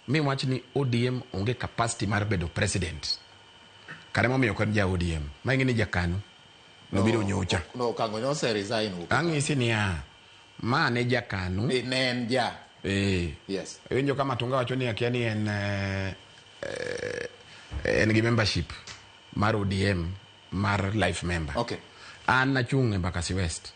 miwach ni ODM onge capacity mar bedo president. Kare momiyo ok en ja ODM. Ma ing'e ni jakanu nobiro nyocha. No, Okang'o nose resign wuok. Ang'isi niya, ma ne jakanu. Eh, ne en ja. Eh. Yes. Iwinjo ka Matunga wacho ni akia ni en en gi membership mar ODM mar life member. Okay. An nachung' Embakasi West.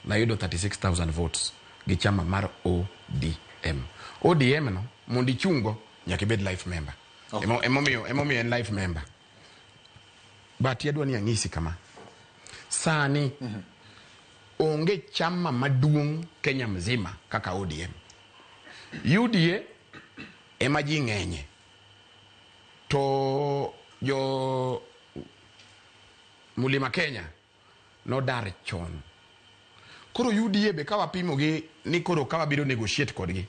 Nayudo 36,000 votes gi chama mar ODM. ODM no mondo ichung'go nyaka ibed life member. Okay. Emomiyo en life member. But adwa ni ang'isi kama. Sani onge chama maduong' Kenya mzima kaka ODM. UDA ema ji ng'enye. To jo Mulima Kenya nodar chon. Koro UDA be ka wapimo gi ni koro ka wabiro negotiate kodgi,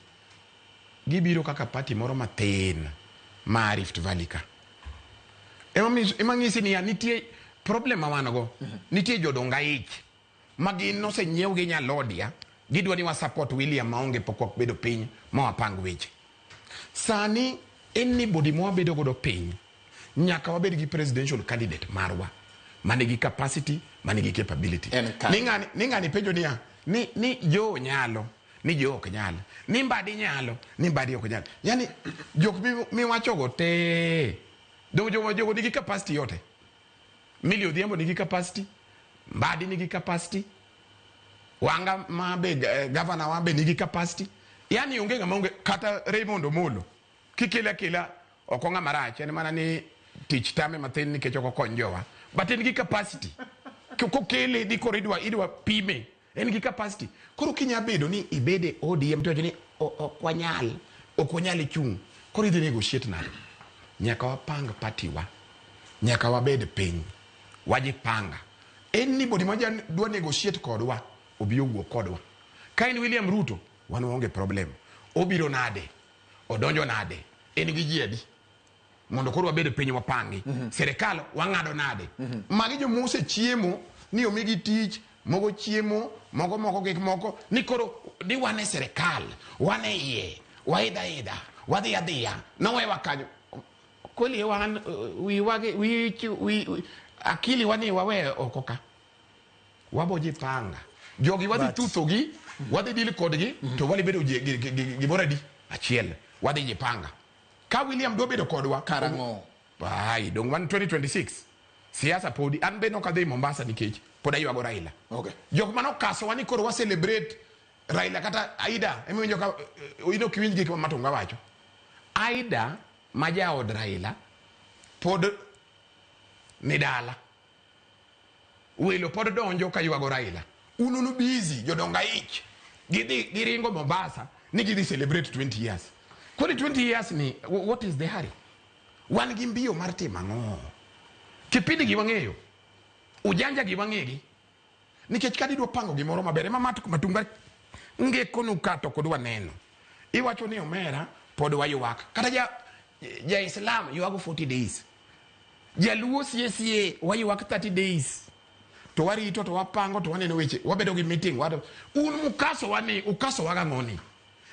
gibiro kaka party moro mathin ma Rift Valley ka. Ema ng'isi niya nitie problem ma wan go. Nitie jodong aich ma gin nosenyiew gi Nyalodia, gidwa ni wa support William maonge pok wabedo piny ma wapang weche. Sani anybody ma wabedo godo piny nyaka wabed gi presidential candidate marwa manigi capacity, manigi capability. En ka. Ni ng'ani penjo niya ni jo nyalo, ni jo ok nyal, ni Mbadi nyalo, ni Mbadi ok nyal. Yani jok miwachogo te jogo nigi capacity yote. Millie Odhiambo nigi capacity, Mbadi nigi capacity, Wanga ma be governor wa be nigi capacity. Yani onge ng'ama onge kata Raymond Omolo kikele akela ok ong'ama rach, en mana ni tich tame mathin nikech ok okony jowa, but en gi capacity. Kokele ni koro idwa pime, en gi capacity. Koro kinya bedo ni ibede ODM to ni ok wanyal, ok wanyal chung', koro idhi negotiate nade? Nyaka wapang party wa, nyaka wabed piny wajipanga. Anybody ma dwa negotiate kodwa obi owuo kodwa. Ka en William Ruto, wan waonge problem. Obiro nade? Odonjo nade? En gi ji adi? Mondo koro wabed piny wapangi. Sirikal wang'ado nade? Magi joma osechiemo ni omigi tich, moko chiemo, moko moko gik moko, ni koro ni wan e sirikal, wan e iye, waidha idha, wadhi adhiya, nowewa kanyo. Kweli wan wiwa wi akili wani wawe oko ka. Wabo jipanga. Jogi wadhi thuthogi, wadhi deal kodgi, to wadhi bedo gimoro adi? Achiel. Wadhi jipanga. Ka William dwa bedo kodwa, Karang'o? Ai, dong wan 2026. Siasa podi. An be nok adhi Mombasa nikech pod aywago Raila. Okay. Jok mane okasowa ni koro wa celebrate Raila kata Aida, emiwinjo ka in ok iwinj gik ma Matunga wacho. Aida ma jaod Raila pod ni dala. Welo pod donjo ka ywago Raila. Un unu busy jodongo aich. Gidhi giringo Mombasa ni gidhi celebrate 20 years. Koro 20 years ni what is the hurry? Wan gi mbio mar timo ang'o? Kipindi gi wang'eyo. Ujanja gi wang'egi. Nikech ka didwa pango gimoro maber ema Matunga ngekonu ka to kod waneno. Iwacho ni omera pod waywak. Kata ja Islam ywago 40 days. Jaluo sie sie waywak 30 days. To warito to wapango to waneno weche. Wabedo gi meeting. Un mukaso wani, ukaso waga ng'oni.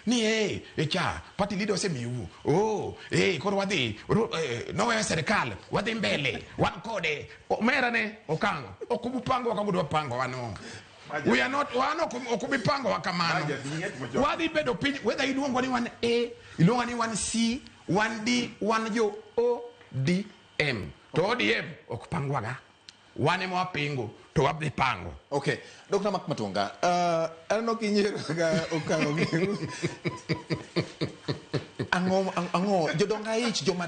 Ni e cha, party leader osemiu. Oh, koro wadhi, noweyo serikal, wadhi mbele, wan kode. Omera ne okango. Ok ubupango wakagudo wapango wano. We are not, wan ok ubipango wa kamano. Wadhi bedo piny, whether iluongo ni wan A, iluongo ni wan C, wan D, wan jo ODM. To ODM ok pangwaga. Wan ema wapingo to wadhi pango. Okay. Dr. Mark Matunga, aneno kinyiero ka Okang'o. Ang'o jodong aich joma